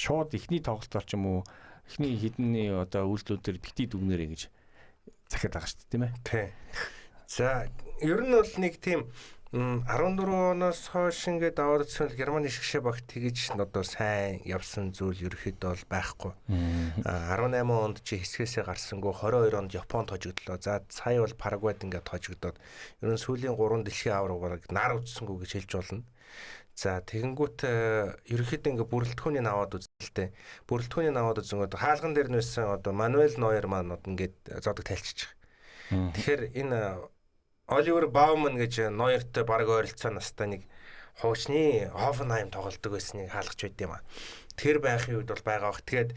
Шууд эхний тоглолтоор ч юм уу эхний хэдний одоо үйлдэлүүдээр бити дүгнэрэй гэж захиад байгаа шүү дээ, тийм ээ. Тий. За, ер нь бол нэг тийм 14 оноос хойш ингээд аваад үзсэн бол Германы шгшээ багт тэгж одоо сайн явсан зүйл ерөөхдөө бол байхгүй. 18 онд чи хэсгээсээ гарсангүй, 22 онд Японд хожигдлоо. За, сая бол Парагвайд ингээд хожигдоод ер нь сүүлийн 3 дэлхийн аваргаар нар үтсэнгүү гэж хэлж болно. За, тэгэнгүүт ерөөхдөө ингээд бүрэлдэхүүнийг аваад үзэлтэй. Бүрэлдэхүүнийг аваад үзэнгүүт хаалган дээр нь байсан одоо Мануэль Нойер маань одоо ингээд зодог тайлчиж байгаа. Тэгэхээр энэ Оливер Бауман гэж Нойертой баг ойролцоо настай нэг хуучны Хофенхайм тоглодог байсныг хаалгач байд юм а. Тэр байхын үед бол байгаа бах. Тэгээд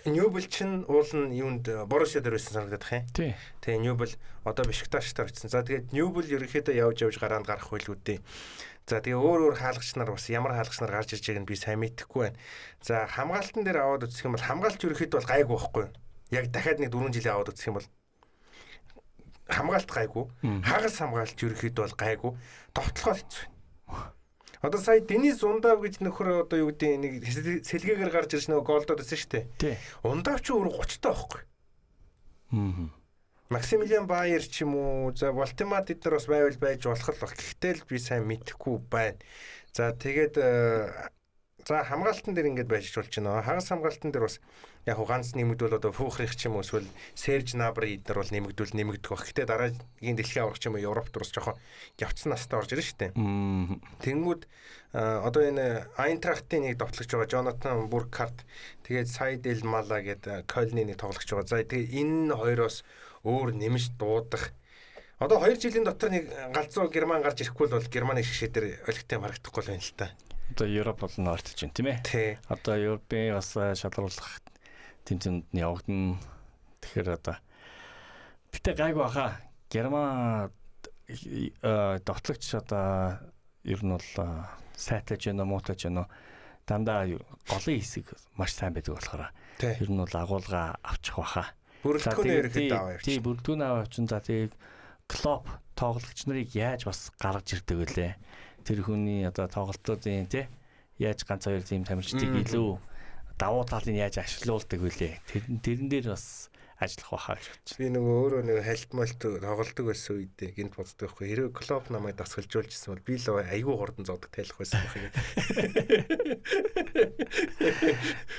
Ньюбл чинь уул нь юунд Боруссия дээр байсан санагдах юм. Тэгээ Ньюбл одоо Бешикташтай очсон. За, тэгээд Ньюбл ерөнхийдөө явж явж гараанд гарах байлгүй дээ. За, тэгээ өөр өөр хаалгач нар бас ямар хаалгач нар гарч ирж байгааг нь би сайн мэдэхгүй байна. За, хамгаалтан дээр аваад үзэх юм бол хамгаалт ерөнхийдөө бол гайгүй байхгүй. Яг дахиад нэг 4 жилийн аваад үзэх юм бол хамгаалт гайгүй. Хагас хамгаалт ерөнхийдөө бол гайгүй. Довтлохоор хэцүү. Одоо сая Денис Ундав гэж нөхөр одоо юу гэдэг нэг сэлгээгээр гарч ирж нөгөө голдоод байсан шүү дээ. Ундав ч өөрөө 30 та байхгүй. Максимилиан Байер ч юм уу, за Вольтемат эднэр бас байвал байж болох л баг. Гэхдээ л би сайн мэдэхгүй байна. За, тэгээд за хамгаалтан дээр ингээд байж болж байна. Хагас хамгаалтан дээр бас яг хуу ганц нэмэгдвэл одоо Фүүхрих ч юм уу эсвэл Серж Набри эднэр бол нэмэгдвэл нэмэгдэх баг. Гэхдээ дараагийн дэлхийн аварга ч юм уу Европт бас жоохон явцсан настай орж ирнэ шүү дээ. Тэнгүүд одоо энэ Айнтрахтын нэг довтлогч байгаа Жонатан Буркарт, тэгээд Сайд Эл Мала гэдэг Кольны нэг тоглогч байгаа. За, тэгээд энэ хоёроос өөр нэмж дуудах. Одоо 2 жилийн дотор нэг галзуу Герман гарч ирэхгүй бол Германы шгшээ дээр олигтой юм харагдахгүй л байна л та. Одоо Европ бол нь ортож байна, тийм ээ. Одоо Европын бас шалруулах тэмцээнд нь явагдана. Тэгэхээр одоо гэтээ гайгүй баха. Герман довтлогч одоо ер нь бол сайтай ч гэнэ муутай ч гэнэ дандаа голын хэсэг маш сайн байдаг болохоор ер нь бол агуулга авчих баха. Бүрэлдэхүүнээ ерөөхдөө аваа явчих. Тий, бүрэлдэхүүнээ аваа явчин. За, тэгээд Клоп тоглогч нарыг яаж бас гаргаж ирдэг вүлээ. Тэр хүний одоо тоглолтуудын тий яаж ганц хоёр тийм тамирчдыг илүү давуу талыг яаж ашиглуулдаг вүлээ. Тэрэн дээр бас ажиллах байхаа гэж бодож. Би нөгөө өөрөө нэг хальт мальт тоглолдог байсан үед гинт боддог байхгүй. Хэрвээ Клоп намайг дасгалжуулжсэн бол би л айгүй хурдан зодог тайлах байсан байх юм.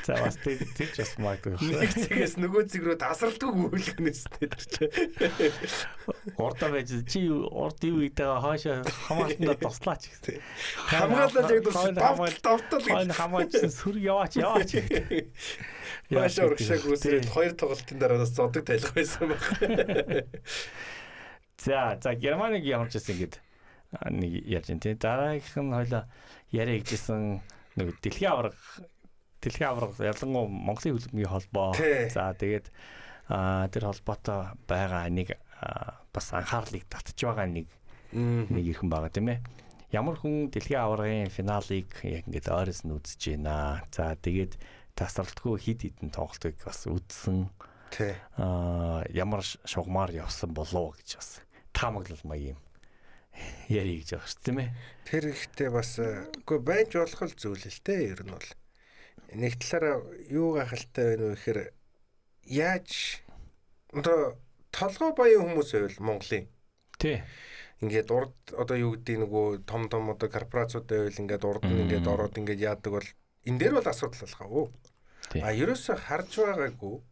За, бас тэр ч бас магадгүй. Нэг цэгээс нөгөө цэг рүү тасралтгүй гүйлгэнэс тэр чи. Урдаа байж чи урд юу гэдэг хаашаа хамгаалтандаа туслаач гэсэн. Хамгаалал яг давтал гэж. Хамгаалсан сөрөг яваач яваач гэдэг. Хаашаа урагшаа гүйсрээд хоёр тоглолтын дараа бас зодог тайлах байсан баг. За, за Германыг ямар ч байсан ингэж нэг ярьж байна тий. Дараагийнх нь хоёлаа яриа гэжсэн нэг дэлхийн аварга ялангуяа Монголын хөлбөмбөгийн холбоо. За, тэгээд тэр холбоотой байгаа нэг бас анхаарлыг татж байгаа нэг нэг ирхэн байгаа, тийм ээ. Ямар хүн дэлхийн аваргын финалыг яг ингээд ойроос нь үзэж байна. За, тэгээд тасралтгүй хэд хэдэн тоглолтыг бас үзсэн. Ямар шугамар явсан болов гэж бас таамаглал маяг юм ярих гэж байгаа шүү, тийм ээ. Тэр ихтэй бас үгүй байж болох л зүйл л те, ер нь бол. Нэг талаараа юу гайхалтай байна вэ гэхээр яаж одоо толгой баян хүмүүс байвал Монголын. Ингээд урд одоо юу гэдэг нөгөө том том одоо корпорациуд байвал ингээд урд нь ингээд ороод ингээд яадаг бол энэ дээр бол асуудал болох аа. А ерөөсө харж байгаагүй.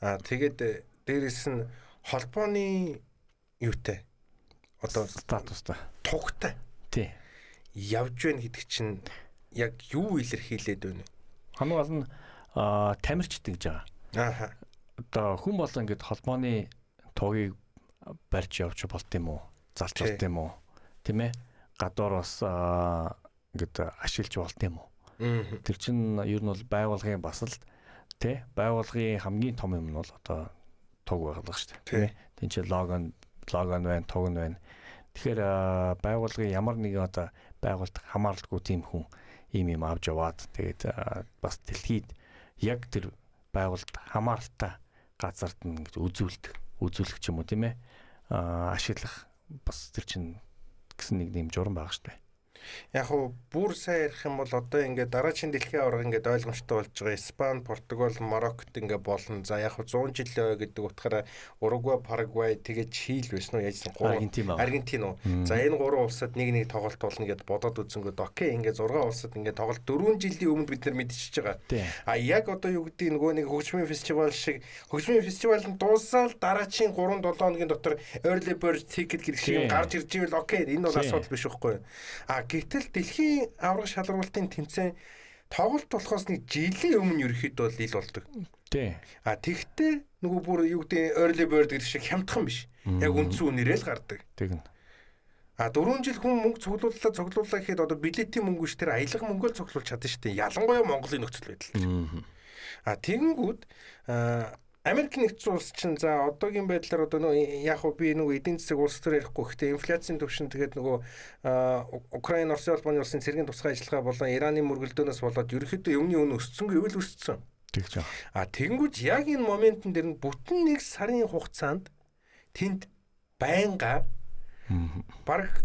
А тэгээд дээрэс нь холбооны юутай одоо статустай тугтай. Явж байна гэдэг чинь яг юу илэрхийлээд байна вэ? Хамгийн гол нь тамирчид гэж байгаа. Ааха. Одоо хүн болон ингээд холбооны тугийг барьж явж болт юм уу? Залж болт юм уу? Тийм ээ? Гадуур бас ингээд ашиглаж болт юм уу? Тэр чинь ер нь бол байгууллагын бас л тий байгууллагын хамгийн том юм нь бол одоо туг байгууллага шүү дээ. Тийм ээ. Тин чи лого нь байна, туг нь байна. Тэгэхээр байгууллагын ямар нэгэн одоо байгуулалт хамааралгүй тийм хүн ийм юм авч яваад тэгээд бас дэлхийд яг тэр байгуулалт хамааралтай газарт нь ингэж үзүүлдэг, үзүүлэх ч юм уу, тийм ээ. Ашиглах бас тэр чинь гэсэн нэг юм журам байгаа шүү дээ. Яг хуу бүр сайн ярих юм бол одоо ингээд дараагийн дэлхийн аварга ингээд ойлгомжтой болж байгаа. Испани, Португал, Мароккот ингээд болно. За яг хуу 100 жилийн ой гэдэг утгаараа Уругвай, Парагвай тэгээд Чили байсан уу яжсан 3 Аргентин уу. За энэ 3 улсад нэг нэг тоглолт болно гэд бодоод үзэнгүүд окей ингээд 6 улсад ингээд тоглолт 4 жилийн өмнө бид нар мэдчихэж байгаа. А яг одоо юу гэдэг нөгөө нэг хөгжмийн фестивал шиг хөгжмийн фестивал нь дуусаад дараагийн 3-7 хоногийн дотор early bird ticket гэдэг шиг гарч ирж ивэл окей энэ бол асуудал биш байхгүй. А гэтэл дэлхийн аварга шалралтын тэмцээн тоглолт болохоос нэг жилийн өмнө ерөөхдөө бол ил болдог. Тий. А тэгтээ нөгөө бүр юу гэдэг early bird гэдэг шиг хямдхан биш. Яг үндсэн үнээрээ л гардаг. Тэгнэ. А 4 жил хүн мөнгө цуглууллаа гэхэд одоо билетийн мөнгө биш тэр аялга мөнгөөр цуглуулж чадна шүү дээ. Ялангуяа Монголын нөхцөл байдал дээр. А тэгэнгүүт Америк нэгдсэн улс чинь за одоогийн байдлаар одоо нөө яг хөө би нөгөө эдийн засаг улс төр ярихгүй гэхдээ инфляцийн түвшин тэгээд нөгөө Украин Оросын холбооны улсын цэргийн тусгай ажиллагаа болон Ираны мөргөлдөөнөөс болоод ерөнхийдөө юмны үн өссөн гэвэл өссөн. Тэгж байна. А тэгэнгүүт яг энэ моментн дээр нь бүтэн нэг сарын хугацаанд тэнд байнга баг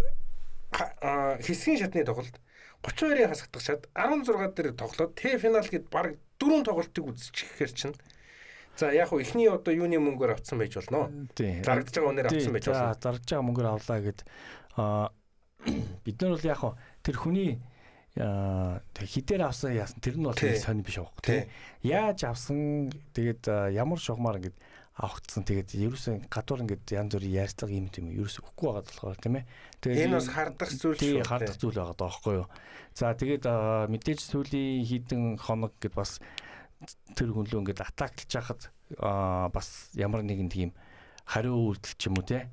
хэсгийн шатны тоглолт 32-ын хасагдах шат 16 дээр тоглоод Т финал гэд баг 4 тоглолтыг үзчихээр чинь за яг хөө эхний одоо юуны мөнгөөр авцсан байж болно. Зарагдж байгаа үнээр авцсан байж болно. За зарагдж байгаа мөнгөөр авлаа гэд бид нар бол яг хөө тэр хүний хідээр авсан яасан тэр нь бол сонь биш аахгүй тий. Яаж авсан тэгээд ямар шугамар ингээд авагдсан тэгээд ерөөсөн гадуур ингээд янз бүрийн ярьцлага юм тийм ерөөс өгөхгүй байгаа болохоор тийм ээ. Тэгээд энэ бас хардах зүйл шүү. Тий хардах зүйл байгаа даахгүй юу. За тэгээд мэдээж сүүлийн хэдэн хоног гэд бас тэр хүнлөө ингээд атаклж хахад бас ямар нэгэн тийм хариу үйлдэл ч юм уу те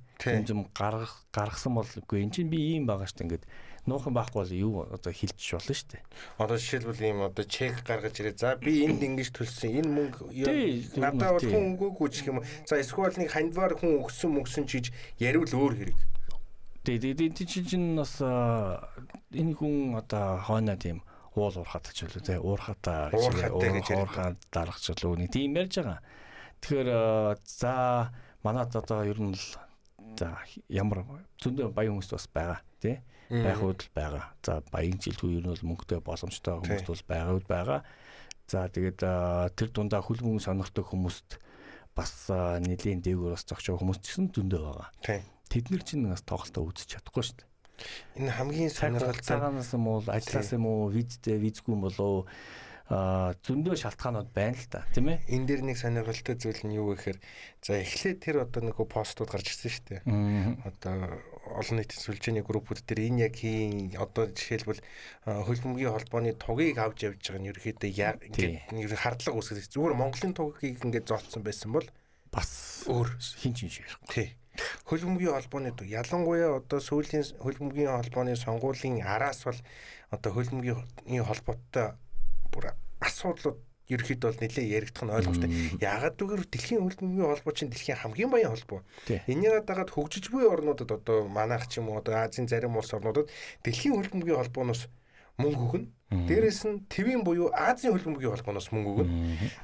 юм гаргасан бол үгүй эн чинь би ийм байгаа шүү дээ ингээд нуух юм байхгүй бол юу одоо хилчих болно шүү дээ. Одоо жишээлбэл ийм одоо чек гаргаж ирээ. За би энд ингэж төлсөн. Энэ мөнгө надад бол хүн өгөөгүй ч юм уу. За эсвэл нэг хандвар хүн өгсөн мөнгсөн чиж яриул өөр хэрэг. Тий чинь бас энэ хүн одоо хойноо тийм уул уурхаад ч үлээ те уурхатаа гэж уурхаад дарах ч үлээ нэг тийм ярьж байгаа. Тэгэхээр за манад одоо ер нь л за ямар зөндөө баян хүмүүс бас байгаа тий байх үед л байгаа. За баян жилгүй ер нь бол мөнгөтэй боломжтой хүмүүст бол байгаа үед байгаа. За тэгээд тэр дундаа хөл мөнгө сонирхдаг хүмүүст бас нэлийн дээгүүр бас зогсож байгаа хүмүүс ч гэсэн зөндөө байгаа. Тэд нар чинь бас тоглолтоо үзэж чадахгүй шүү дээ. Энэ хамгийн сонирхолтой цагаанаас юм уу ажлаас юм уу визтэй визгүй юм болов зөндөө шалтгаанууд байна л та тийм ээ. Энэ дээр нэг сонирхолтой зүйл нь юу гэхээр за эхлээд тэр одоо нөгөө постууд гарч ирсэн шүү дээ. Одоо олон нийтийн сүлжээний группүүд дээр энэ яг хийн одоо жишээлбэл хөлбөмбөгийн холбооны тугийг авч явж байгаа нь ерөөхдөө ингээд хардлага үүсгэж зүгээр Монголын тугийг ингээд зооцсон байсан бол бас өөр хин ч юм шиг ярихгүй. Тий. Хөлбөмбөгийн холбооны туг ялангуяа одоо сүүлийн хөлбөмбөгийн холбооны сонгуулийн араас бол одоо хөлбөмбөгийн холбоотой бүр асуудлууд ерөөхдөө бол нэлээд яригдах нь ойлгомжтой. Яагаад гэвэл дэлхийн хөлбөмбөгийн холбоо чинь дэлхийн хамгийн баян холбоо. Энийгээ дагаад хөгжиж буй орнуудад одоо манайх ч юм уу одоо Азийн зарим улс орнуудад дэлхийн хөлбөмбөгийн холбооноос мөнгө өгнө. Дээрээс нь твийн буюу Азийн хөлбөмбөгийн холбооноос мөнгө өгнө.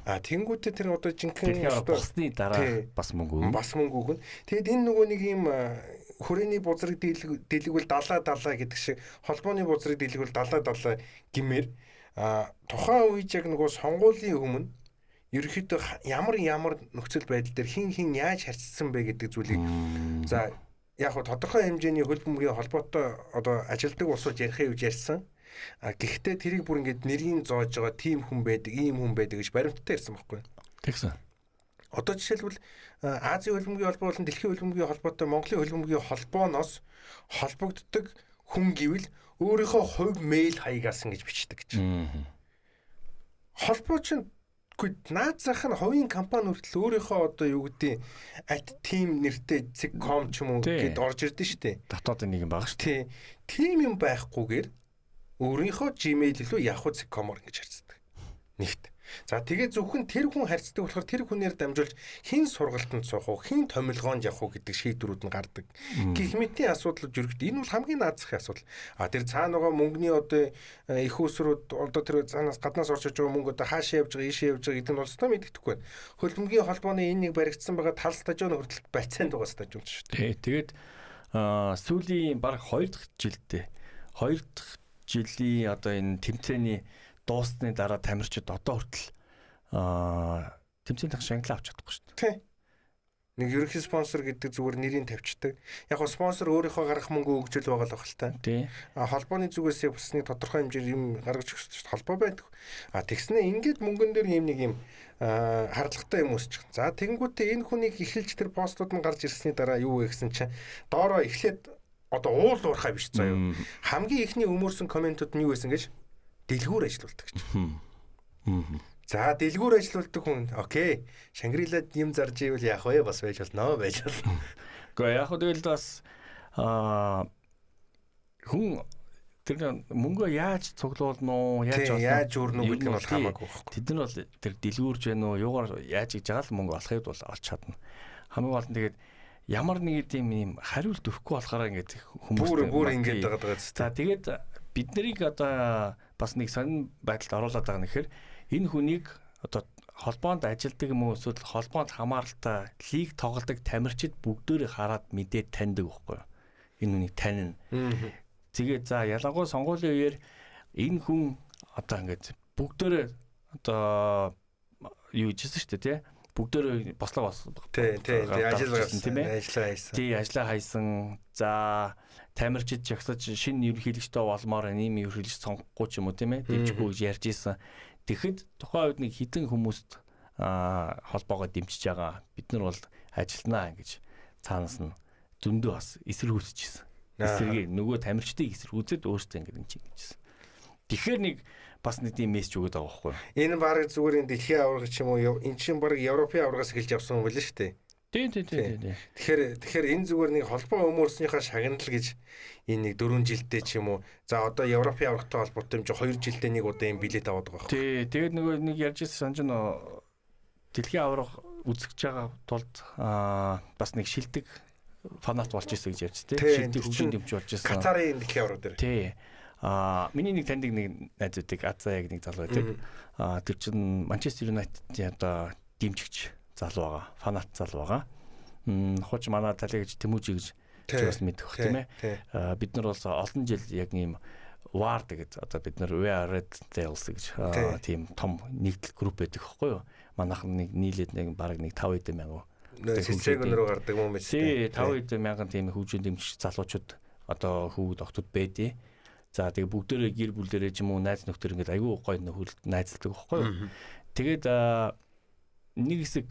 А тэнгуүтээ тэр одоо жинхэнэ болсны дараа бас мөнгө өгнө. Бас мөнгө өгнө. Тэгэд энэ нөгөө нэг юм хүрээний бузрыг дийлгвэл 70 70 гэдэг шиг холбооны бузрыг дийлгвэл 70 70 гэмээр а тухайн үед яг нөгөө сонгуулийн өмнө ерөнхийдөө ямар нөхцөл байдал дээр хин хин яаж харьцсан бэ гэдэг зүйлийг за яг хөө тодорхой хэмжээний хөлбөмбөгийн холбоотой одоо ажилдаг улсууд ярихын үеж ярьсан. А гэхдээ тэрийг бүр ингээд нэрийн зоож байгаа тийм хүн байдаг, ийм хүн байдаг гэж баримттай ярьсан байхгүй. Тэгсэн. Одоо жишээлбэл Азийн хөлбөмбөгийн холбоо болон дэлхийн хөлбөмбөгийн холбоотой Монголын хөлбөмбөгийн холбооноос холбогддог хүн гэвэл өөрийнхөө хувь мэйл хаягаас ингэж бичдэг гэж. Холбоо чинь үгүй наад зах нь хувийн компани хүртэл өөрийнхөө одоо юу гэдэг @team нэртэй .com ч юм уу гэд орж ирдэ шүү дээ. Дотоодын нэг юм байгаа шүү дээ. Тийм юм байхгүйгээр өөрийнхөө Gmail илүү yahoo.com-оор ингэж харьцдаг. Нэгт. За тэгээ зөвхөн тэр хүн харьцдаг болохоор тэр хүнээр дамжуулж хэн сургалтанд суух уу, хэн томилгоонд явах уу гэдэг шийдвэрүүд нь гардаг. Гэх мэтийн асуудлууд жөрөгд. Энэ бол хамгийн наадсахын асуудал. А тэр цаана байгаа мөнгөний одоо их усрууд одоо тэр цаанаас гаднаас орж иж байгаа мөнгө одоо хаашаа явж байгаа, ийшээ явж байгаа гэдэг нь бол өстой мэддэхгүй байна. Хөлбөмбөгийн холбооны энэ нэг баригдсан байгаа тал стадион хүртэл бацаанд байгаа стадион шүү дээ. Тэгээд сүүлийн баг 2 дахь жилдээ 2 дахь жилийн одоо энэ тэмцээний дууссаны дараа тамирчид одоо хүртэл тэмцээний шагналаа авч чадахгүй шүү дээ. Тий. Нэг ерөнхий спонсор гэдэг зүгээр нэрийг тавьчихдаг. Яг го спонсор өөрийнхөө гаргах мөнгө өгч л байгаа л байх л та. Тий. А холбооны зүгээс бас нэг тодорхой хэмжээр юм гаргаж өгсөн шүү дээ. Холбоо байдаг. А тэгснэ ингээд мөнгөн дээр юм нэг юм хардлагатай юм үүсчих. За тэгэнгүүтээ энэ хүнийг эхэлж тэр постууд нь гарч ирсний дараа юу вэ гэсэн чинь доороо эхлээд одоо уул уурхай биш заяа. Хамгийн ихний өмөрсөн комментууд нь юу байсан гэж дэлгүүр ажилуулдаг гэж. За дэлгүүр ажилуулдаг хүн окей. Шангрилад юм зарж ивэл яах вэ? Бас байж болно байж болно. Гэхдээ яг хөө тэгэл бас хүн тэр мөнгөө яаж цуглуулна уу, яаж олно, яаж өрнө гэдэг нь бол хамаагүй байхгүй. Тэд нар бол тэр дэлгүүрж байна уу, юугаар яаж хийж байгаа л мөнгө олохыг бол олж чадна. Хамгийн гол нь тэгээд ямар нэг тийм хариулт өгөхгүй болохоор ингээд хүмүүс бүр ингээд байгаа даа. За тэгээд бид нарыг одоо бас нэг сонин байдалд оруулаад байгаа нь гэхээр энэ хүнийг одоо холбоонд ажилдаг юм уу эсвэл холбоонд хамааралтай лиг тоглодог тамирчид бүгдээрээ хараад мэдээд таньдаг байхгүй юу? Энэ хүнийг танина. Тэгээд за ялангуяа сонгуулийн үеэр энэ хүн одоо ингээд бүгдээрээ одоо юу хийжсэн шүү дээ тий? Бүгдээрээ бослоо бас тий ажил гаргасан тийм ээ. Ажлаа хайсан. Тий, ажлаа хайсан. За тамирчид жагсаж шинэ ерөнхийлөгчтэй болмоор ийм ерөнхийлөгч сонгохгүй ч юм уу тийм ээ. Дэмжихгүй гэж ярьж исэн. Тэгэхэд тухайн үед нэг хідэн хүмүүст холбоогоо дэмжиж байгаа. Бид нар бол ажилланаа гэж цаанаас нь зөндөө бас эсэргүүцчихсэн. Эсэргээ нөгөө тамирчдыг эсэргүүцээд өөрсдөө ингэж энэ чинь гэжсэн. Тэгэхээр нэг бас нэг тийм мессеж өгöd байгаа байхгүй юу? Энэ баг зүгээр энэ дэлхийн аварга ч юм уу эн чинь баг Европын аваргаас эхэлж явсан юм байна шүү дээ. Тий. Тэгэхээр энэ зүгээр нэг холбоо өмөрснийхаа шагнал гэж энэ нэг 4 жилдээ ч юм уу. За одоо Европын аваргатай холбоотой юм чи 2 жилдээ нэг удаа юм билет аваад байгаа байхгүй. Тий, тэгээд нөгөө нэг ярьж ирсэн санаж нөө дэлхийн аварга үзэж байгаа тулд бас нэг шилдэг фанат болж ирсэн гэж ярьж тий. Шилдэг хөгжин дэмж болж ирсэн. Катарын дэлхийн аварга дээр. Тий. Миний нэг таньдаг нэг найз байдаг, Азаа яг нэг залуу байдаг. Тэр чинь Манчестер Юнайтедийн одоо дэмжигч залуу байгаа, фанат залуу байгаа. Хууч манай талыг гэж Тэмүүжи гэж чи бас мэдэх бах тийм ээ. Бид нар бол олон жил яг ийм Ward гэж одоо бид нар We Are Red Devils гэж тийм том нэгдэл групп байдаг байхгүй юу? Манайхан нэг нийлээд нэг бараг нэг 5 хэдэн мянган цэцэг рүү гардаг юм биз дээ. Тий, 5 хэдэн мянган тийм хөгжин дэмжигч залуучууд одоо хүүхэд охтууд байдیں۔ За тэгээ бүгдээрээ гэр бүлээрээ ч юм уу найз нөхдөр ингээд айгүй гоё нөхөрлөлт найзалдаг байхгүй юу? Тэгээд нэг хэсэг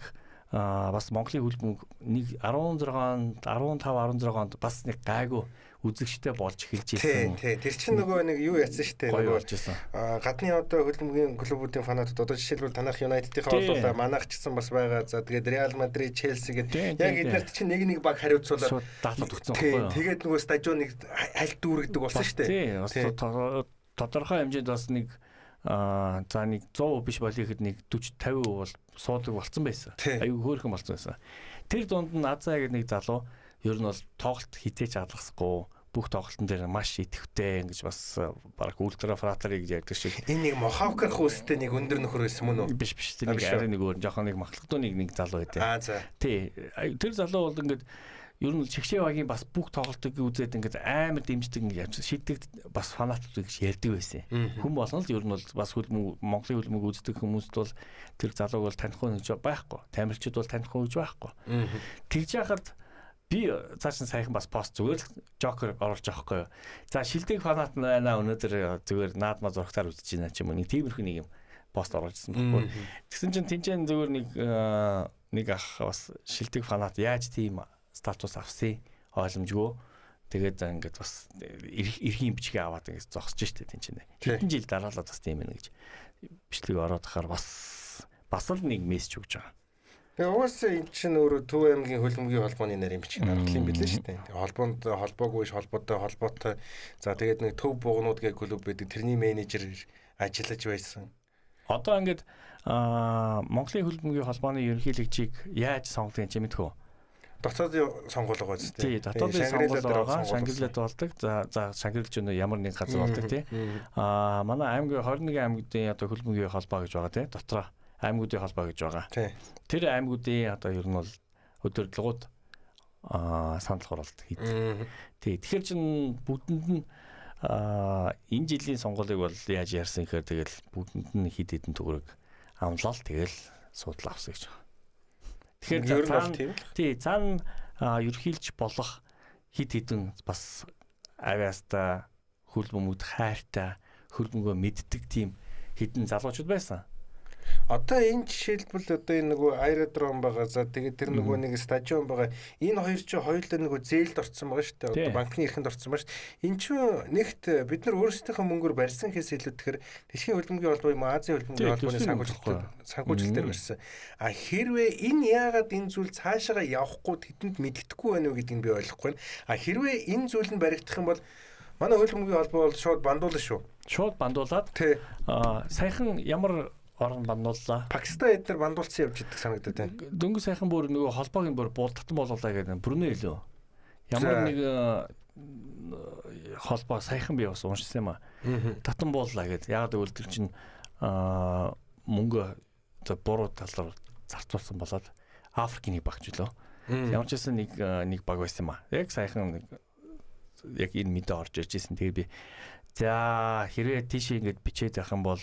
бас Монголын хөлбөмбөг нэг 16 15 16 онд бас нэг гайгүй үзэгчтэй болж эхэлж ирсэн. Тий, тэр чинь нөгөө нэг юу яцсан шүү дээ. Нөгөө болж ирсэн. Гадны одоо хөлбөмбөгийн клубүүдийн фанатууд одоо жишээлбэл танах Юнайтедийнхаа болоо манайх ч гэсэн бас байгаа. За тэгээд Реал Мадрид, Челси гэдэг яг эднэрт чинь нэг нэг баг хариуцуулаад даалгавд өгсөн байхгүй юу? Тэгээд нөгөө стадионыг аль дүүргдэг болсон шүү дээ. Тий, бас тодорхой хэмжээнд бас нэг за нэг 100% биш болъё гэхэд нэг 40 50% бол суудаг болсон байсан. Аюу хөөрхөн болсон байсан. Тэр дунд нь Азаа гэдэг нэг залуу ер нь бол тоглолт хизээч алгасахгүй бүх тоглолтын дээр маш идэвхтэй ингэж бас баг ультра фратер гэж ярьдаг шиг. Энэ нэг Мохавкер хүүстэй нэг өндөр нөхөр байсан мөн үү? Биш биш тэр нэг арай нэг өөр жоохон нэг махлагтуу нэг залуу байдیں۔ Аа за. Тий. Тэр залуу бол ингээд ер нь чигшээ багийн бас бүх тоглолтыг үзээд ингээд амар дэмждэг ингээд явж шийдэг бас фанатууд гэж ярьдаг байсан. Хүн болгон л ер нь бол бас хөлбөмбөг Монголын хөлбөмбөг үздэг хүмүүст бол тэр залууг бол таних хүн гэж байхгүй. Тамирчид бол таних хүн гэж байхгүй. Тэгж яхад би цааш нь саяхан бас пост зүгээр л жокер оруулж байгаа хгүй юу. За шилдэг фанат байна өнөөдөр зүгээр наадмаа зурагтаар үзэж байна ч юм уу. Нэг тиймэрхүү нэг юм пост оруулжсэн байхгүй. Тэгсэн чинь тэнцэн зүгээр нэг ах бас шилдэг фанат яаж тийм статус авсан ойлгомжгүй. Тэгээд ингээд бас эрхийн бичгээ аваад ингээд зогсож штэ тэнцэн. Хэдэн жил дараалал бас тийм юм гэж бичлэг ороод хахаар бас л нэг мессеж өгч байгаа. Тэгээ угаасаа эн чинь өөрөө Төв аймгийн хөлбөмбөгийн холбооны нарийн бичиг даргалын юм билээ шүү дээ. Холбоонд холбоогүй ш холбоотой. За тэгээд нэг Төв бугнууд гэх клуб байдаг. Тэрний менежер ажиллаж байсан. Одоо ингээд Монголын хөлбөмбөгийн холбооны ерөнхийлөгчийг яаж сонгодог юм чи мэдэх үү? Дотоодын сонгуул байгаа зү. Тий, дотоодын сонгуул байгаа. Шангрилад болдог. За Шангрил ч ямар нэг газар болдог тий. Манай аймгийн 21 аймгийн одоо хөлбөмбөгийн холбоо гэж байгаа тий. Дотроо аймагуудын холбоо гэж байгаа. Тэр аймагуудын одоо ер нь бол өдөрдлогууд санал хураалт хийдэг. Тий. Тэгэхээр чин бүгдэнд нь энэ жилийн сонгуулийг бол яаж ярьсан гэхээр тэгэл бүгдэнд нь хэд хэдэн төгрөг амлал тэгэл суудлаа авсан гэж байна. Тэгэхээр тий цаана ерөнхийлж болох хэд хэдэн бас авиаста хөл бөмбөгд хайртай хөл бөмбөгөө мэддэг тийм хэдэн залуучууд байсан. Одоо энэ жишээлбэл одоо энэ нөгөө аэродром байгаа. За тэгээд тэр нөгөө нэг стадион байгаа. Энэ хоёр чинь хоёулаа нөгөө зээлд орцсон байгаа шүү дээ. Одоо банкны эрхэнд орцсон байгаа шүү дээ. Энэ чинь нэгт бид нар өөрсдийнхөө мөнгөөр барьсан гэхээс илүү тэгэхээр дэлхийн хөлбөмбөгийн холбоо юм Азийн хөлбөмбөгийн холбооны санхүүжилтээр барьсан. А хэрвээ энэ яагаад энэ зүйл цаашаага явахгүй тэдэнд мэддэхгүй байна уу гэдгийг би ойлгохгүй байна. А хэрвээ энэ зүйл нь баригдах юм бол манай хөлбөмбөгийн холбоо бол шууд бандуулна шүү. Шууд бандуулаад саяхан ямар орон бандууллаа. Пакистан эднэр бандуулсан явж идэг санагдаад байна. Дөнгөж сайхан бүр нөгөө холбоог нь бүр буулдатан болуулаа гэдэг Бруней лөө. Ямар нэг холбоо саяхан би бас уншсан юм аа. Татан бууллаа гэдэг. Яг гэвэл тэр чинь мөнгө одоо буруу талаар зарцуулсан болоод Африкийн нэг багч лөө. Ямар ч байсан нэг баг байсан юм аа. Яг саяхан нэг яг энэ мэдээ орж ирж байсан. Тэгээ би за хэрвээ тийшээ ингэж бичээд явах юм бол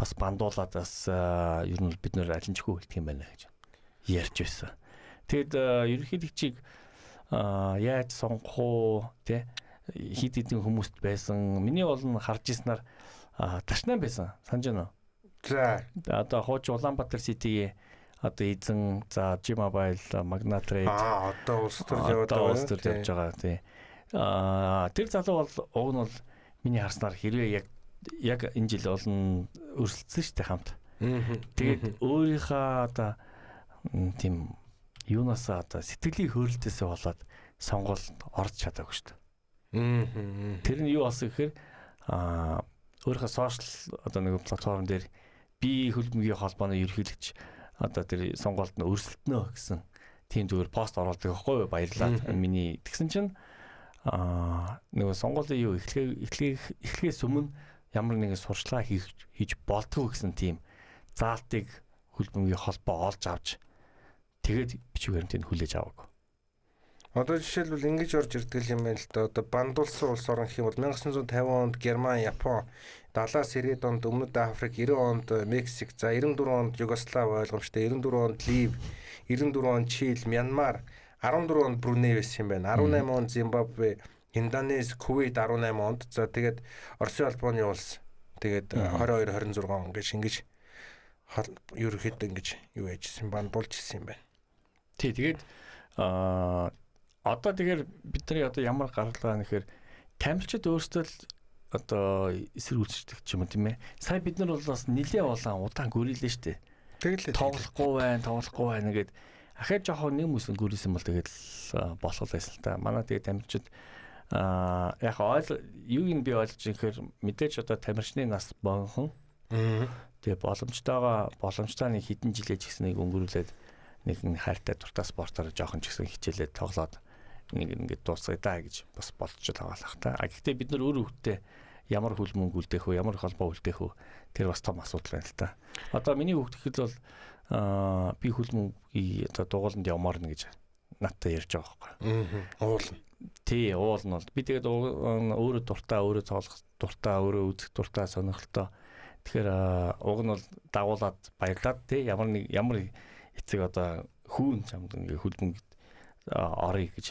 бас бандуулаад бас ер нь бид нэр алинчгүй үлдэх юм байна гэж ярьж байсан. Тэгэд ерөнхийлөгчийг яаж сонгох уу те хэд хэдэн хүмүүст байсан. Миний бол нь харж ирснээр ташнаа байсан. Санаж байна уу? За одоо хууч Улаанбаатар Ситигийн одоо эзэн за G-Mobile, Magna Trade одоо улс төр яваад байгаа. Улс төр явж байгаа тий. Тэр залуу бол уг нь бол миний харснаар хэрвээ яг энэ жил олон өрсөлдсөн шүү дээ хамт. Тэгээд өөрийнхөө одоо тийм юунаасаа одоо сэтгэлийн хөөрөлтөөсөө болоод сонгуульд орж чадаагүй шүү дээ. Тэр нь юу болсон гэхээр өөрийнхөө сошиал одоо нэг платформ дээр би хөлбөмбөгийн холбооны ерөнхийлөгч одоо тэр сонгуульд нь өрсөлдөнө гэсэн тийм зүгээр пост оруулдаг байхгүй юу баярлаад миний тэгсэн чинь нөгөө сонгуулийн юу эхлэхээс өмнө ямар нэгэн сурчлага хийж болдгоо гэсэн тийм заалтыг хөлбөмбөгийн холбоо олж авч тэгээд бичиг баримтыг хүлээж аваагүй. Одоо жишээлбэл ингэж орж ирдэг юм байна л да. Одоо бандуулсан улс орн гэх юм бол 1950 онд Герман, Япон, 70-аас 90-ад онд Өмнөд Африк, 90 онд Мексик, за 94 онд Югослав ойлгомжтой, 94 онд Лив, 94 онд Чили, Мянмар, 14 онд Бруней байсан юм байна. 18 онд Зимбабве, Индонез, Кувейт 18 онд. За тэгээд Оросын холбооны улс. Тэгээд 22 26 он гэж ингэж ерөнхийдөө ингэж юу яжсэн бандуулж ирсэн юм байна. Тий, тэгээд одоо тэгэхээр бидний одоо ямар гаргалгаа нэхэр тамирчид өөрсдөө л одоо эсэргүүцдэг ч юм уу тийм ээ. Сая бид нар бол бас нилээ улаан удаан гүрэлээ штэ. Тэгэлээ. Тоглохгүй байна гэд ахаа жоохон нэм үсэн гүрэлсэн бол тэгэл болох байсан л та. Манай тэгээд тамирчид яг юуг нь би ойлгож байгаа гэхээр мэдээж одоо тамирчны нас богинохон. Тэгээ боломжтой нэг хэдэн жилээ ч гэсэн нэг өнгөрүүлээд нэг хайртай дуртай спортоор жоохон ч гэсэн хичээлээ тоглоод нэг ингээд дуусгая даа гэж бас болж байгаа л ах та. А гэхдээ бид нар өөр хөвгтөө ямар хөл мөнгө үлдээх үү, ямар холбоо үлдээх үү тэр бас том асуудал байна л та. Одоо миний хүүхд гэхэд бол би хөл мөнгийг одоо дугууланд явмаар нь гэж надтай ярьж байгаа байхгүй. Уулна. Тий, уулна бол. Би тэгээд өөрөө дуртай, өөрөө тоглох дуртай, өөрөө үзэх дуртай, сонирхолтой. Тэгэхээр уг нь бол дагуулад баярлаад тий ямар эцэг одоо хүүн чамд ингээ хөл мөнгө орё гэж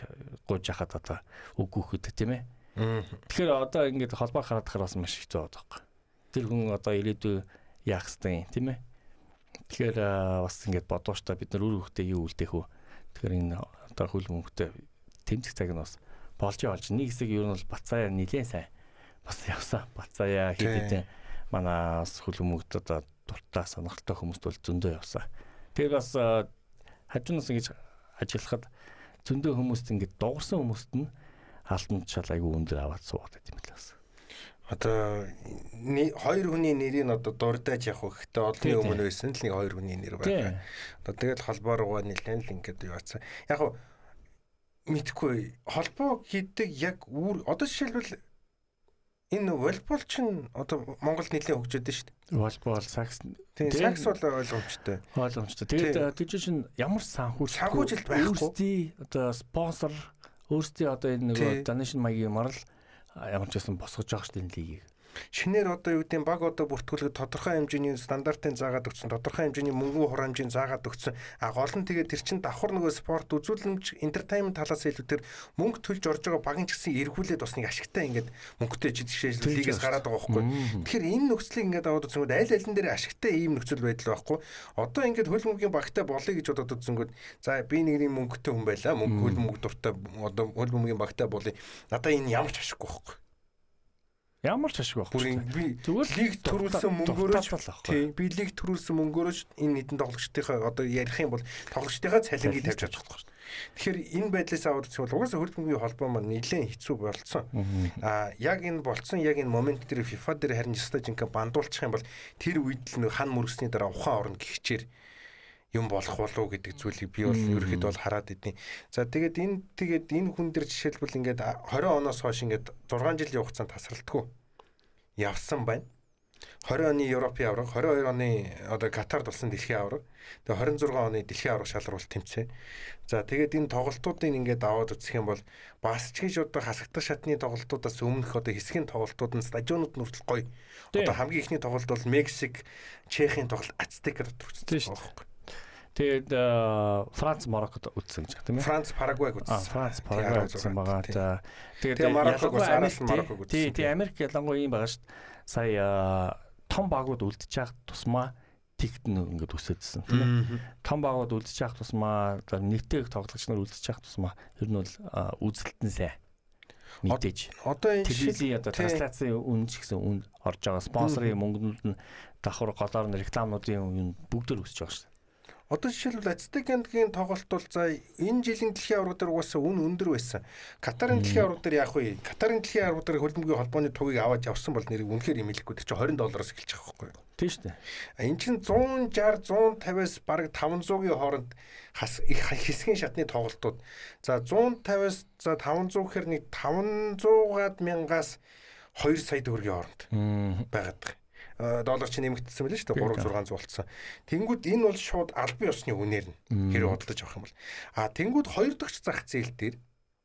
гуйж яхад одоо үгүй хөд тийм ээ. Тэгэхээр одоо ингээд холбоо хараад тахаар бас маш хэцүү байгаа байхгүй. Тэр хүн одоо ирээдүй яах хэвтэй тийм ээ. Тэгэхээр бас ингээд бодууштай бид нар үр хөвгтөө юу үлдээх үү? Тэгэхээр энэ одоо хөл мөнгөтэй тэмцэх цаг нь бас болж нэг хэсэг ер нь бол Бацаая нилээн сайн бас явсан. Бацаая хэд хэдэн манай хөл мөнгөд одоо дуртай сонирхолтой хүмүүст бол зөндөө явсан. Тэгээ бас хажуунаас ингэж ажиллахад зөндөө хүмүүст ингэж дуурсан хүмүүст нь алтан чал айгүй өндөр аваад суугаад байт юм л бас. Одоо хоёр хүний нэрийг одоо дурдаж явах гэхдээ олонний өмнө байсан л нэг хоёр хүний нэр байна. Одоо тэгэл холбоо руугаа нэлээд л ингэж юу атсан. Яг хав мэдхгүй холбоо гэдэг яг үр одоо жишээлбэл энэ волейбол чинь одоо Монголд нэлээд хөгжөөд байна шүү дээ. Волейбол, сакс. Тийм, сакс бол ойлгомжтой. Ойлгомжтой. Тэгээд тэр чинь ямар санхүүжилт байхгүй. Өөрсдийн одоо спонсор, өөрсдийн одоо энэ нөгөө donation маягийн марл ямар ч байсан босгож байгаа шүү дээ энэ лигийг. Шинээр одоо юу гэдэг баг одоо бүртгүүлэхэд тодорхой хэмжээний стандартын заагаад өгсөн, тодорхой хэмжээний мөнгөн хураамжийн заагаад өгсөн. А гол нь тэгээд тэр чин давхар нөгөө спорт үзүүлэмж entertainment талаас илүү тэр мөнгө төлж орж байгаа багийн ч гэсэн эргүүлээд бас нэг ашигтай ингээд мөнгөтэй жишээ лигээс гараад байгаа байхгүй. Тэгэхээр энэ нөхцөлийг ингээд аваад үзэнгүүд аль алин дээр ашигтай ийм нөхцөл байдал байхгүй. Одоо ингээд хөл бөмбөгийн багтай болъё гэж бодоод үзэнгүүд за би нэг юм мөнгөтэй хүн байлаа. Мөнгө хөл бөмбөг дуртай одоо хөл бөмбөгийн багтай болъё. Надаа энэ ямар ч ашиггүй байхгүй. Ямар ч ашиг байхгүй. Би зүгээр лиг төрүүлсэн мөнгөөрөө тий би лиг төрүүлсэн мөнгөөрөө энэ хэдэн тоглогчдынхаа одоо ярих юм бол тоглогчдынхаа цалингийг тавьж чадах байхгүй. Тэгэхээр энэ байдлаас аваад үзэх бол угаасаа хөл бөмбөгийн холбоо маань нэлээд хэцүү болцсон. Аа яг энэ болцсон яг энэ момент дээр FIFA дээр харин ёстой жинхэнэ бандуулчих юм бол тэр үед л нэг хан мөргсний дараа ухаан орно гихчээр юм болох болов гэдэг зүйлийг би бол ерөөхдөө бол хараад идэв. За тэгээд энэ хүн дээр жишээлбэл ингээд 20 оноос хойш ингээд 6 жилийн хугацаанд тасралтгүй явсан байна. 20 оны Европын аварга, 22 оны одоо Катард болсон дэлхийн аварга, тэгээ 26 оны дэлхийн аварга шалралт тэмцээн. За тэгээд энэ тоглолтуудыг ингээд аваад үзэх юм бол бас ч гэж одоо хасагдах шатны тоглолтуудаас өмнөх одоо хэсгийн тоглолтууд нь стадионууд нь хүртэл гоё. Одоо хамгийн ихний тоглолт бол Мексик, Чехийн тоглолт Ацтек дотор үзсэн байхгүй. Тэгээд Франц Мароккод үлдсэн гэж тийм ээ. Франц Парагвайг үзсэн. Франц Парагвай үзсэн байгаа. За тэгээд Марокког бас араас нь Марокког үзсэн. Тий, Америк ялангуяа ийм байгаа шүү дээ. Сая том багууд үлдчих явах тусмаа тэгт нь ингээд өсөдсөн тийм ээ. Том багууд үлдчих явах тусмаа нэгтэй их тоглогч нар үлдчих явах тусмаа ер нь бол үзэлт нь сайн. Мэдээж. Одоо энэ телевизийн одоо трансляцийн үн ч гэсэн үн орж байгаа. Спонсорын мөнгнүүд нь давхар голоор нь рекламнуудын үн бүгдээр өсөж байгаа шүү дээ. Одоо жишээлбэл Ацтекийн тоглолт бол за энэ жилийн дэлхийн аварга дээр угаасаа үн өндөр байсан. Катарын дэлхийн аварга дээр яах вэ? Катарын дэлхийн аварга дээр хөлбөмбөгийн холбооны тугийг аваад явсан бол нэр үнэхээр имэлэхгүй. Тэр чинь 20 доллароос эхэлж байгаа байхгүй юу? Тийм шүү дээ. Энэ чинь 160, 150-аас бараг 500-ийн хооронд хас их хэсгийн шатны тоглолтууд. За 150-аас за 500 гэхээр нэг 500-аад мянгаас 2 сая төгрөгийн хооронд байгаад байгаа. Доллар чинь нэмэгдсэн байлээ шүү дээ 3 600 болцсон. Тэнгүүд энэ бол шууд албан ёсны үнээр нь хэрэг худалдаж авах юм бол. А тэнгүүд хоёр дахь зах зээл дээр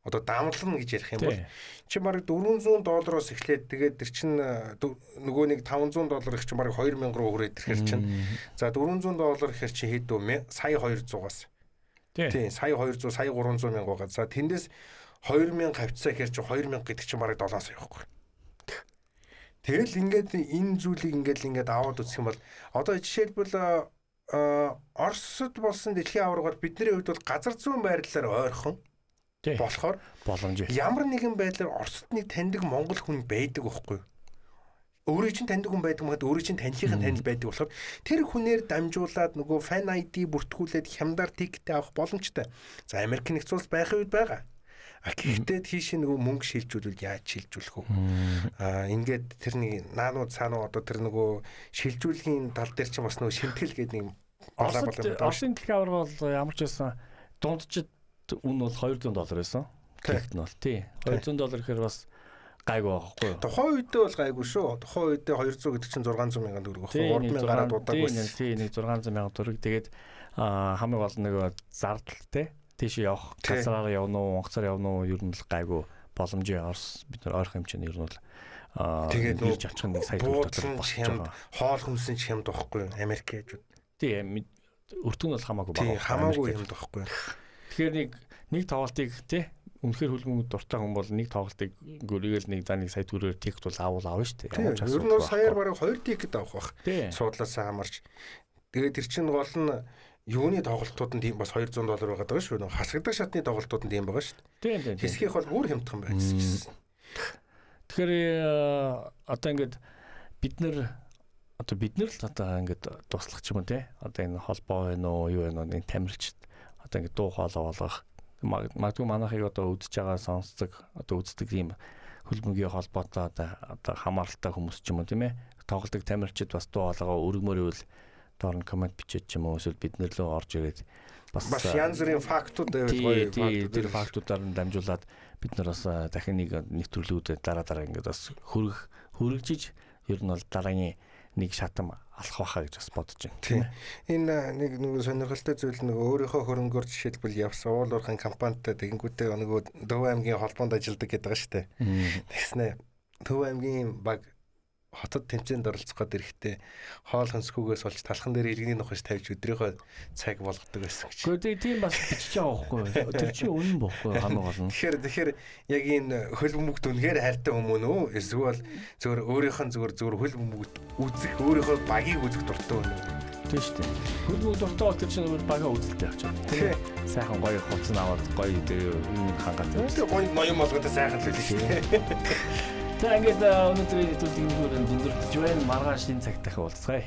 одоо дамлана гэж ярих юм бол чи бараг 400 доллароос эхлээд тэгээд тэр чинь нөгөө нэг 500 доллар их чинь бараг 2000 руу хүрээд ирэхэр чинь за 400 доллар гэхэр чи хэд вэ? Сая 200-аас. Тийм сая 200 сая 300 мянга байгаа. За тэндээс 2000 хавцаа гэхэр чи 2000 гэдэг чинь бараг 7 сая байхгүй. Тэгэл ингээд энэ зүйлийг ингээд аваад үзэх юм бол одоо жишээлбэл Оросд болсон дэлхийн аваргаар бидний хувьд бол газар зүүн байрлалаар ойрхон болохоор боломж ямар нэгэн байдлаар Оросд нэг таньдаг монгол хүн байдаг байхгүй юу? Өөрийн чинь таньдаг хүн байдаг магад өөрийн чинь танилынхын танил байдаг болохоор тэр хүнээр дамжуулаад нөгөө fan ID бүртгүүлээд хямдар тикет авах боломжтой. За Америк нэгдсэн улс байхын үед байгаа. А гэхдээ тийш нөгөө мөнгө шилжүүлвэл яаж шилжүүлэх вэ? Аа ингээд тэр нэг наанууд цаануу одоо тэр нөгөө шилжүүлгийн тал дээр чинь бас нөгөө шимтгэл гэдэг нэг балаа болоо. Оросын дэлхийн аварга бол ямар ч байсан дунджид үн бол 200 доллар байсан. Тэгт нь бол тий. 200 доллар гэхээр бас гайгүй байгаа хгүй юу? Тухайн үедээ бол гайгүй шүү. Тухайн үедээ 200 гэдэг чинь 600 мянган төгрөг байхгүй 3000 гараад удаагүй. Тий, нэг 600 мянган төгрөг. Тэгээд хамгийн гол нь нөгөө зардал тий. Тийш явах, газраар явна уу, онгоцоор явна уу, ер нь л гайгүй боломжийн Орос бид нар ойрхон юм чинь ер нь бол тэгээд нүүж авчих нэг сая төгрөг дотор болчих жоох. Хоол хүнсэн ч хямд байхгүй юу? Америк хажууд. Тий, өртөг нь бол хамаагүй бага. Тий, хамаагүй хямд байхгүй юу? Тэгэхээр нэг тоглолтыг тий үнэхээр хөлбөмбөг дуртай хүн бол нэг тоглолтыг гөрөөл нэг за нэг сая төгрөгөөр тикет бол авал авна шүү дээ. Ямар ч асуудал. Ер нь бол саяар бараг 2 тикет авах бах. Суудлаасаа хамарч. Тэгээд тэр чинь гол нь юуны тоглолтууд нь тийм бас 200 доллар байгаад байгаа шүү. Хасагдах шатны тоглолтууд нь тийм байгаа шүү. Тийм тийм. Хэсгийнх бол бүр хямдхан байна гэсэн. Тэгэхээр одоо ингээд бид нар л одоо ингээд туслах ч юм уу те. Одоо энэ холбоо байна уу, юу байна уу, энэ тамирчид одоо ингээд дуу хоолой болгох. Магадгүй манайхыг одоо үзэж байгаа сонсдог, одоо үздэг ийм хөлбөмбөгийн холбоотой одоо хамааралтай хүмүүс ч юм уу тийм ээ. Тоглодог тамирчид бас дуу хоолойгоо өргөмөр ивэл доор нь коммент бичээд ч юм уу эсвэл бид нар лөө орж ирээд бас янз бүрийн фактууд байвал гоё. Тий, тэр фактуудаар нь дамжуулаад бид нар бас дахин нэг нэвтрүүлгүүдэд дараа дараа ингээд бас хөргөжиж ер нь бол дараагийн нэг шатам алах байхаа гэж бас бодож байна. Тийм. Энэ нэг нөгөө сонирхолтой зүйл нөгөө өөрийнхөө хөрөнгөөр жишээлбэл явсан уул уурхайн компанитай тэгэнгүүтээ нөгөө Төв аймгийн холбоонд ажилладаг гэдэг байгаа шүү дээ. Тэгснэ Төв аймгийн баг хотод тэмцээнд оролцох гээд ирэхдээ хоол хөнсгүйгээс болж талхан дээр иргэний нухаж тавьж өдрийнхөө цаг болгодог байсан гэж. Гэхдээ тийм бас бичиж байгаа байхгүй юу? Тэр чинь үнэн бохгүй хамгийн гол нь. Тэгэхээр яг энэ хөл бөмбөгт үнэхээр хайртай хүмүүс үү? Эсвэл зөвхөн өөрийнх нь зөвхөн хөл бөмбөгт үзэх, өөрийнхөө багийг үзэх дуртай хүн үү? Тийм шүү дээ. Хөл бөмбөг дуртай бол тэр чинь өөр багаа үзэлтэй явчих. Тийм. Сайхан гоё хувцас аваад гоё юм хангаад. Тийм гоё ноён болгоод сайхан л үлээ шүү дээ. За ингээд өнөөдрийн хэвлэлийг өндөрлөж байна. Маргааш энэ цагт дахин уулзцгаая.